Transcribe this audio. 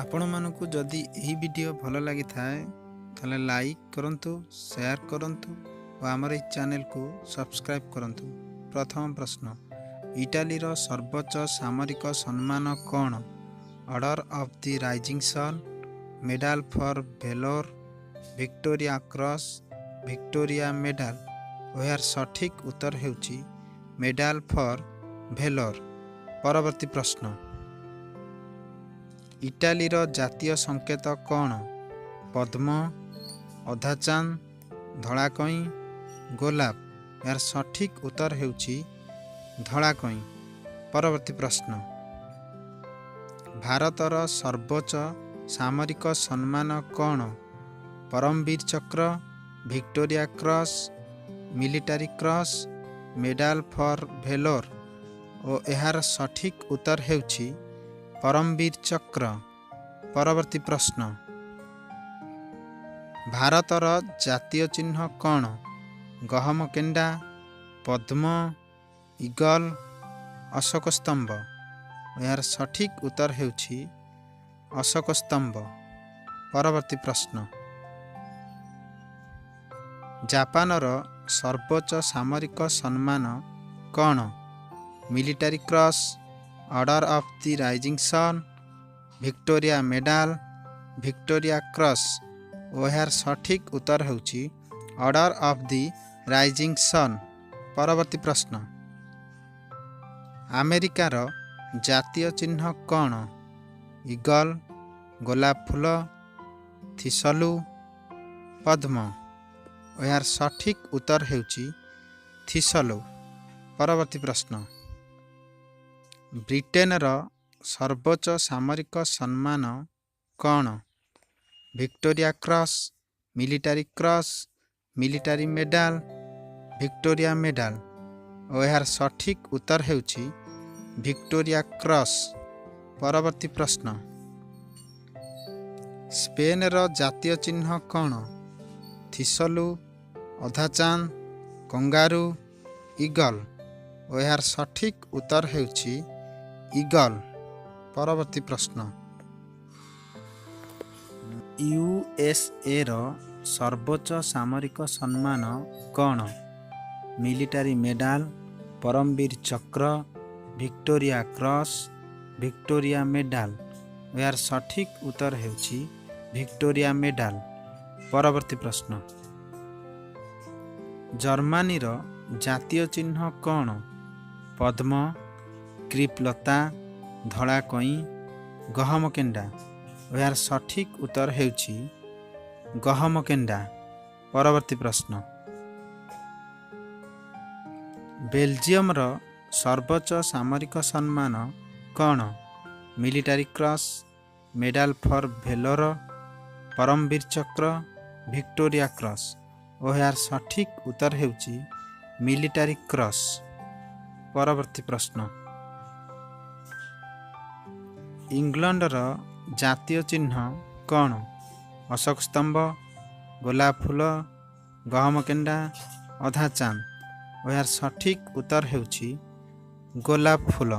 ଆପଣମାନଙ୍କୁ ଯଦି ଏହି ଭିଡ଼ିଓ ଭଲ ଲାଗିଥାଏ, ତାହେଲେ ଲାଇକ୍ କରନ୍ତୁ, ସେୟାର କରନ୍ତୁ ଓ ଆମର ଏହି ଚ୍ୟାନେଲକୁ ସବସ୍କ୍ରାଇବ୍ କରନ୍ତୁ। ପ୍ରଥମ ପ୍ରଶ୍ନ, ଇଟାଲୀର ସର୍ବୋଚ୍ଚ ସାମରିକ ସମ୍ମାନ କ'ଣ? Order of the Rising Sun, Medal for Valour, Victoria Cross, Victoria Medal ଓ ଏହାର ସଠିକ୍ ଉତ୍ତର ହେଉଛି ମେଡାଲ ଫର୍ ଭେଲୋର। ପରବର୍ତ୍ତୀ ପ୍ରଶ୍ନ, ଇଟାଲୀର ଜାତୀୟ ସଙ୍କେତ କ'ଣ? ପଦ୍ମ, ଅଧାଚାନ୍ଦ, ଧଳା କଇଁ, ଗୋଲାପ। ଏହାର ସଠିକ୍ ଉତ୍ତର ହେଉଛି ଧଳା କଇଁ। ପରବର୍ତ୍ତୀ ପ୍ରଶ୍ନ, ଭାରତର ସର୍ବୋଚ୍ଚ ସାମରିକ ସମ୍ମାନ କ'ଣ? Paramvir Chakra, Victoria Cross, Military Cross, Medal for Valour ଓ ଏହାର ସଠିକ୍ ଉତ୍ତର ହେଉଛି ପରମବୀର ଚକ୍ର। ପରବର୍ତ୍ତୀ ପ୍ରଶ୍ନ, ଭାରତର ଜାତୀୟ ଚିହ୍ନ କ'ଣ? ଗହମ କେଣ୍ଡା, ପଦ୍ମ, ଇଗଲ, ଅଶୋକ ସ୍ତମ୍ଭ। ଏହାର ସଠିକ୍ ଉତ୍ତର ହେଉଛି ଅଶୋକ ସ୍ତମ୍ଭ। ପରବର୍ତ୍ତୀ ପ୍ରଶ୍ନ, ଜାପାନର ସର୍ବୋଚ୍ଚ ସାମରିକ ସମ୍ମାନ କ'ଣ? Military Cross, Order of the Rising Sun, Victoria Medal, Victoria Cross ଓ ଏହାର ସଠିକ୍ ଉତ୍ତର ହେଉଛି Order of the Rising Sun। ପରବର୍ତ୍ତୀ ପ୍ରଶ୍ନ, ଆମେରିକାର ଜାତୀୟ ଚିହ୍ନ କ'ଣ? ଇଗଲ, ଗୋଲାପ ଫୁଲ, ଥିସଲୁ, ପଦ୍ମ। ଏହାର ସଠିକ୍ ଉତ୍ତର ହେଉଛି ଥିସଲୁ। ପରବର୍ତ୍ତୀ ପ୍ରଶ୍ନ, ବ୍ରିଟେନର ସର୍ବୋଚ୍ଚ ସାମରିକ ସମ୍ମାନ କ'ଣ? Victoria Cross, Military Cross, Military Medal, Victoria Medal ଓ ଏହାର ସଠିକ୍ ଉତ୍ତର ହେଉଛି ଭିକ୍ଟୋରିଆ କ୍ରସ୍। ପରବର୍ତ୍ତୀ ପ୍ରଶ୍ନ, ସ୍ପେନର ଜାତୀୟ ଚିହ୍ନ କ'ଣ? ଥିସଲୁ, ଅଧାଚାନ୍ଦ, କଙ୍ଗାରୁ, ଇଗଲ ଓ ଏହାର ସଠିକ୍ ଉତ୍ତର ହେଉଛି ଇଗଲ। ପରବର୍ତ୍ତୀ ପ୍ରଶ୍ନ, ୟୁଏସ୍ଏର ସର୍ବୋଚ୍ଚ ସାମରିକ ସମ୍ମାନ କ'ଣ? Military medal, Paramvir Chakra, Victoria cross, Victoria medal. ଏହାର ସଠିକ୍ ଉତ୍ତର ହେଉଛି ଭିକ୍ଟୋରିଆ ମେଡାଲ। ପରବର୍ତ୍ତୀ ପ୍ରଶ୍ନ, ଜର୍ମାନୀର ଜାତୀୟ ଚିହ୍ନ କ'ଣ? ପଦ୍ମ, କ୍ରିପଲତା, ଧଳା କଇଁ, ଗହମ କେଣ୍ଡା। ଏହାର ସଠିକ୍ ଉତ୍ତର ହେଉଛି ଗହମ କେଣ୍ଡା। ପରବର୍ତ୍ତୀ ପ୍ରଶ୍ନ, ବେଲଜିୟମର ସର୍ବୋଚ୍ଚ ସାମରିକ ସମ୍ମାନ କ'ଣ? Military Cross, Medal for Valour, Paramvir Chakra, Victoria cross ଓ ଏହାର ସଠିକ୍ ଉତ୍ତର ହେଉଛି ମିଲିଟାରୀ କ୍ରସ୍। ପରବର୍ତ୍ତୀ ପ୍ରଶ୍ନ, ଇଂଲଣ୍ଡର ଜାତୀୟ ଚିହ୍ନ କ'ଣ? ଅଶୋକ ସ୍ତମ୍ଭ, ଗୋଲାପ ଫୁଲ, ଗହମ କେଣ୍ଡା, ଅଧା ଚାନ୍ଦ ଓ ଏହାର ସଠିକ୍ ଉତ୍ତର ହେଉଛି ଗୋଲାପ ଫୁଲ।